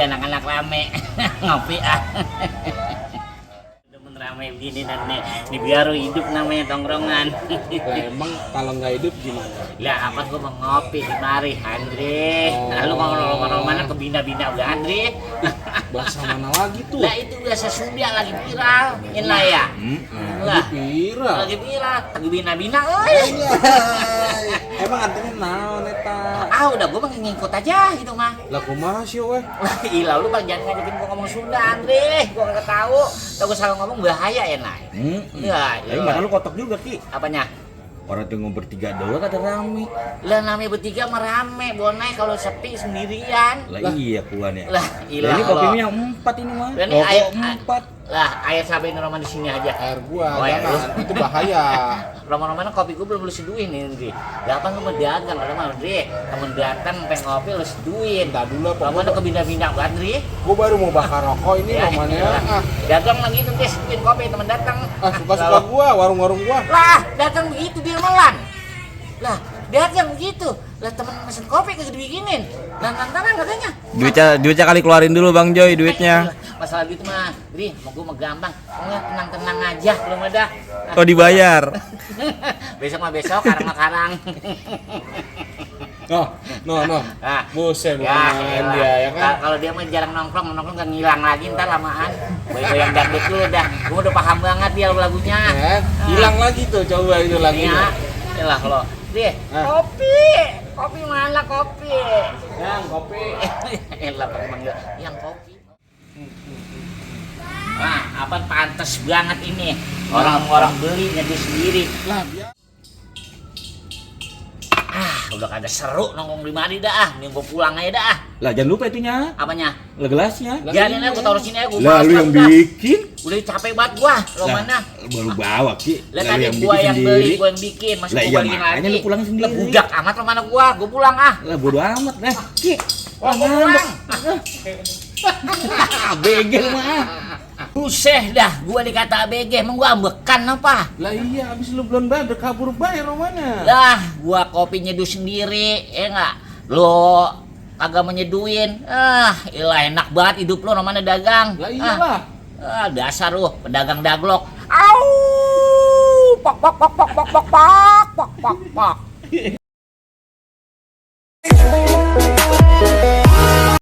anak-anak rame ngopi ah. Demen rame begini dan nih biar hidup namanya tongkrongan. Lah emang kalau nggak hidup gimana? Lah apa gua mau ngopi di mari Andre. Lalu ngomong-ngomong mana ke bina-bina udah Andre. Bahasa mana lagi tuh? Lah itu biasa sudah lagi viral. Inilah ya. Lah Viral. lagi viral. Lagi bina-bina euy. Emang artinya naon eta? Ah udah gua mah ngikut aja gitu mah. Lah kumaha sih we? Wah, ilah lu bang jangan ngajakin gua ngomong Sunda, Andre. Gua kagak tahu. Tahu gua salah ngomong bahaya ya, Nay. Ya, Tapi mana lu kotok juga, Ki. apanya? Orang tengok bertiga doang kata rame. Lah namanya bertiga mah rame, Bonai kalau sepi sendirian. Lah iya kuan ya. Lah, Lah ilah. ini lo. kopinya 4 ini mah. Lah, ini Rokok air- 4. Lah, air sampai Roman di sini aja. Air gua, Oh, ya, jangan. Itu bahaya. Roman-roman kopi gua belum lu seduin nih, Andre. Lah apa lu mau dagang kalau mah, Andre? Kamu datang pengen ngopi lu seduin. Entar dulu apa? Roman ke bina-bina, Andre. Gua baru mau bakar rokok ini romannya. iyalah. Dagang lagi tuh, dia seduin kopi teman datang. Suka-suka Lalu- gua, warung-warung gua. Lah, datang begitu dia melan. Lah, datang begitu. Lah teman pesen kopi kagak dibikinin. Tantangan katanya. Duitnya kali keluarin dulu Bang Joy duitnya. Masalah gitu mah, Dri, mau gue mah gampang. Pokoknya tenang-tenang aja, belum ada. Oh dibayar. Besok mah besok, karang mah karang. No. Ah, Buset, ya, main dia ya kan. Kalau dia mah jarang nongkrong kan ngilang lagi ntar lamaan. Goyang dangdut dulu dah. Gue udah paham banget dia lagunya. Ya, hilang lagi tuh, coba itu lagi. Iya, iyalah kalau dia kopi mana kopi? Yang kopi. Elah panggil yang kopi. Wah, apa pantas banget ini orang-orang beli nyedih sendiri. Lah, biar Udah kagak seru nongkrong di mari dah. Mending gua pulang aja dah. Lah jangan lupa itunya. Apanya? Lah gelasnya. Biarin aja gua taruh sini aja gua. Lah males lu yang dah. bikin. Udah capek banget gua. Lo Lah, mana? baru bawa, Ki. Lah Lah, tadi lu gua yang sendiri. beli, gua yang bikin. Masih Lah, gua iya, balikin makanya lagi. lu pulang sendiri. Lah budak amat lo mana gua pulang ah. Lah bodo amat dah. Ki. Gua pulang. Begel mah. Useh dah, gua dikata ABG, emang gua ambekan apa? Lah iya, abis lu belum bayar, udah kabur bayar romana. Lah, gua kopi nyeduh sendiri, ya enggak? Lo kagak menyeduin. Ilah enak banget hidup lo namanya dagang. Lah iyalah. Dasar lu pedagang daglok. Au! Pak.